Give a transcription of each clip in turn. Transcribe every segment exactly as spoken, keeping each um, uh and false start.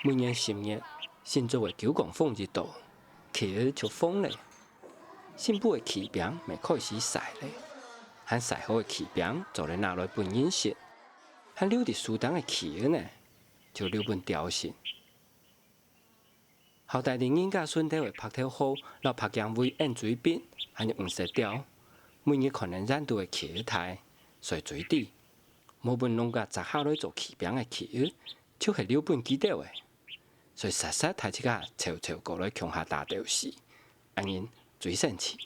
每年十月，新竹个九降風一到，旗仔就紅咧。新埔个旗兵乜開始曬咧，還曬好个旗兵做得拿來分人食，還留在樹頂个旗仔呢，就留分鳥食。 好戴在人家脣頭个白頭號摎白薑尾、煙嘴鬢，還有黃舌鳥，每日看等沿途个旗仔大，所以最知，無分農家摘下來做旗兵个旗仔，就係留分佢兜个。所以煞煞大自家湊湊過來共下打鬥敘，恁樣最生趣。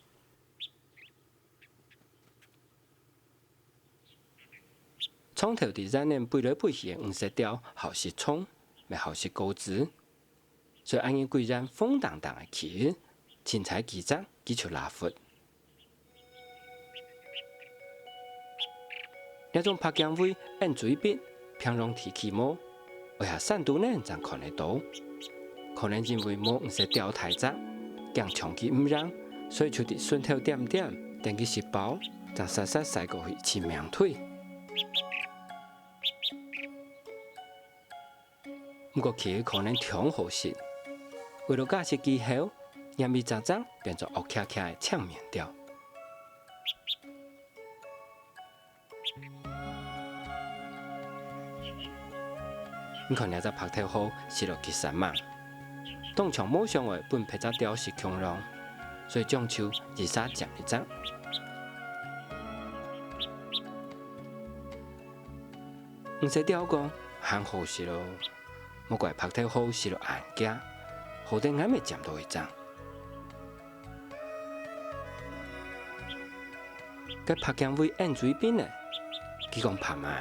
長透在園仔飛來飛去个黃舌鳥好食蟲，乜好食果子，所以恁樣歸園紅噹噹个旗仔，凊彩幾隻佢就拿拂。這種白薑尾、煙嘴鬢，平常地區無， 愛下山肚呢正看得著。可能因為無黃舌鳥大隻，驚搶佢毋贏，所以就在脣頭恬恬，等佢食飽，正煞煞駛過去尋名退。毋過旗仔可能忒好食，為了加食佢兜，黏一隻隻變做烏擎擎个青面鳥。 你看這隻白頭號食了幾煞猛，當像無想愛分別隻鳥食共樣，所以將就一儕佔一隻。黃舌鳥講：「還好食囉，莫怪白頭號食了恁遽，好得𠊎乜佔著一隻。」 該白薑尾、煙嘴鬢呢？佢講：「怕麼个？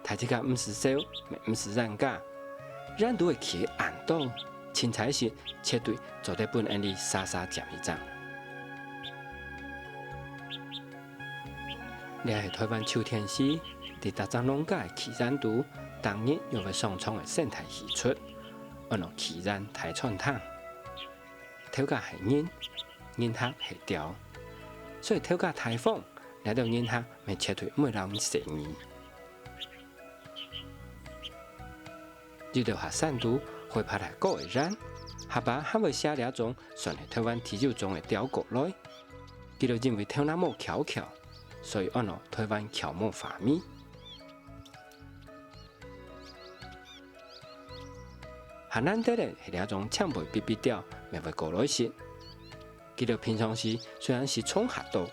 大自家毋使愁，乜毋使冤家。園肚个旗恁多，凊彩食，絕對做得分𠊎俚儕儕佔一隻。」這係臺灣秋天時，在逐隻農家个旗園肚，逐日又會上場个生態戲齣，安到旗園大餐廳。 頭家係人，人客係鳥，所以頭家大方，這兜人客乜絕對毋會摎你細義。有兜下山肚，海拔還高个園，下把還會餳這種算係臺灣特有種个鳥過來。佢兜因為頭那毛翹翹，所以安到臺灣翹毛花咪。 還難得个係這種青背鱉鱉鳥乜會過來食。佢兜平常時雖然食蟲較多，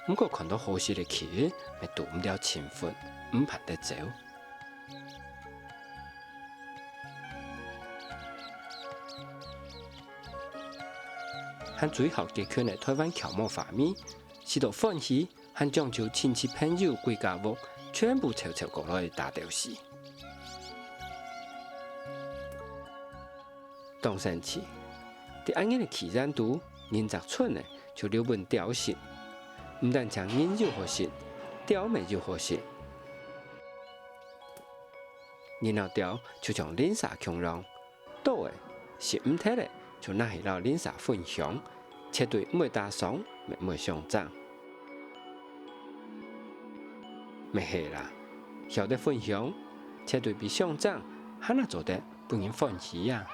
毋過看著好食个旗仔，乜堵毋了情分，毋盼得走。還最好結群个臺灣翹毛花咪，食到歡喜， 還將就親戚朋友歸家屋，全部湊湊過來打鬥敘。當生趣，在恁樣个旗園肚，人隻賰呢就留分鳥食。毋單淨人有好食，鳥乜有好食。人摎鳥就像鄰舍共樣， 著个，食毋忒个，就拿去摎鄰舍分享，絕對毋會打爽，乜毋會相爭。乜係啦，曉得分享，絕對比相爭還較做得分人歡喜啊！